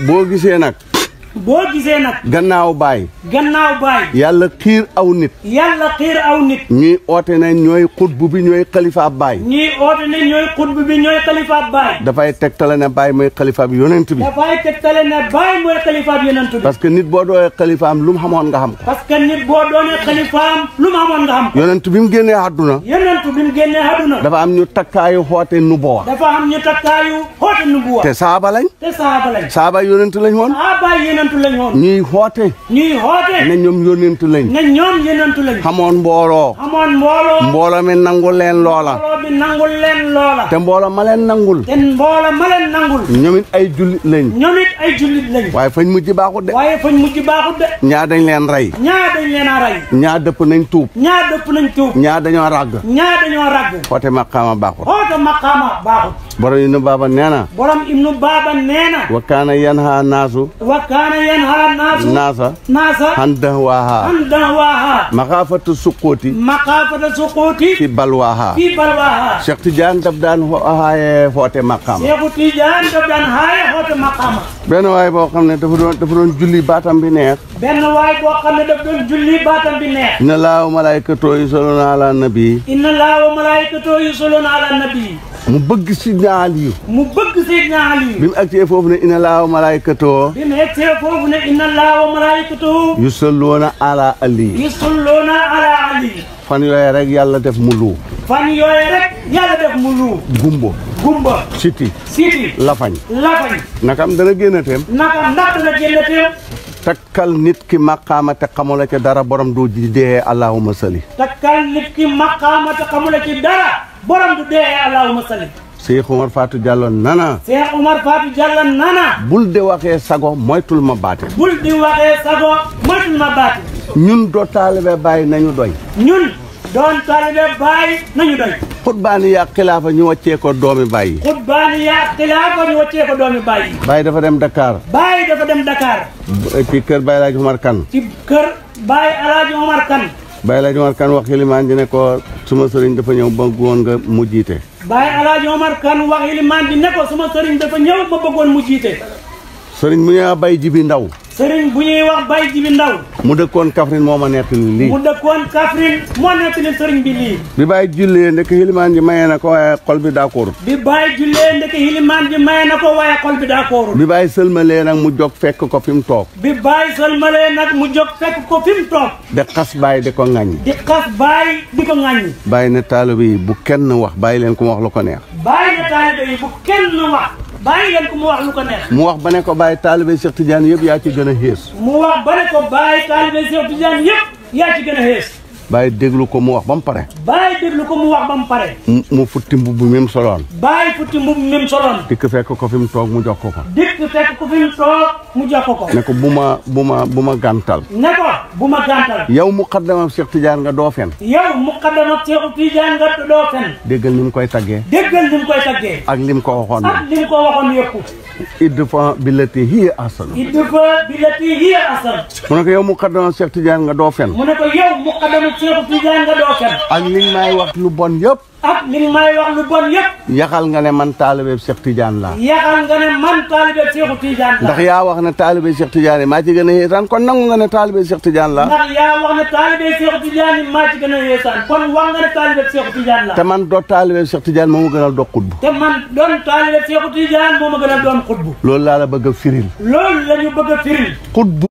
boo gisee nag. gannaaw baay. yàlla xiir aw nit. ñuy oote ne ñooy xutbu bi ñooy xalifa baay. dafay tegtale ne baay mooy xalifa bi yonent bi. parce que nit boo doonee xalifaam lu mu xamoon nga xam ko. yonent bi mu génnee àdduna. dafa am ñu takkaayu xoote nubuwa. te saaba lañ. saaba yonent lañ woon. ñuy xoote. ne ñoom yonentu lañ. xamoon mbooloo. mbooloo mi nangul leen loola. te mbooloo ma leen nangul. ñoomit ay jullit lañ. waaye fañ mujj baaxut de. ñaa dañ leen rey. ñaa dëpp nañ tuub. ñaa dañoo ràgg. xoote maqaama baaxut. borom Ibnu Baaba nee na. wa kaana yanha naasu. naasa han dahwaaha maxaafatu suquuti fi balwaaha Cheikh Tidiane daf daan haaye xoote maqaama. benn waay boo xam ne dafa doon julli baatam bi neex. inna laaha wa malaa'ikatahu yusalluuna ala nabi. mu bëgg Sidna Aliyu. bi mu agsee foofu ne inna laaha wa malaa'ikatahu. yusalluuna ala Ali. fan yooyu rek yàlla def mu lu. gumbo. siti. lafañ. nakam dana génnateem. takkal nit ki maqaama te xamula ci dara borom du dee allahumma salli. Cheikh Omar Fatou Diallo nana. bul de waxee sago moytul ma baate. ñun doo taalibe bàyyi nañu doy. xutbaani yaa xilaafa ñu wàccee ko doomi bàyyi. bàyyi dafa dem Dakar. ci kër Baye Alaaji Omar Kan. Baye Alaaji Omar Kan wax ilimaan ji ne ko suma sëriñ dafa ñëw bëggoon nga mu jiite. Baye Alaaji Omar Kan wax ilimaan ji ne ko suma sëriñ dafa ñëw ma bëggoon mu jiite. sëriñ bu ñuy wax Baye Jibi Ndaw. mu dëkkoon Kaffrine moo ma nettali lii. sëriñ bi lii. bi Baye jullee ndek ilimaan ji mayee na ko waaye xol bi d'accord. bi Baye sëlmalee nag mu jóg fekk ko fi mu toog. de xas Baye di ko ŋaññi. Baye ne taalibe yi bu kenn wax bàyyi leen ko mu wax lu ko neex. mu wax ba ne ko Baye taalibe Cheikh Tidiane yëpp yaa ci gën a xees. Baye déglu ko mu wax ba mu pare. mu futti mbubb mi mu soloon. dikk fekk ko fi mu toog mu jox ko ko. ne ko bu ma gàntal. yow muqaddamam Cheikh Tidiane nga doo fen. déggal ni mu koy taggee. ak lim ko waxoon yëpp. idfa billati hiya ahsan. mu ne ko yow muqaddamam Cheikh Tidiane nga doo fen. ak li may wax lu bon yëpp. yaxal nga ne man taalibe Cheikh Tidiane laa. ndax yaa wax ne taalibe Cheikh Tidiane maa ci gën a yeesaan kon nangu nga ne taalibe Cheikh Tidiane laa. te man doo taalibe Cheikh Tidiane moo ma gënal doon xutbu. loolu laa la bëgg a firil. xutbu.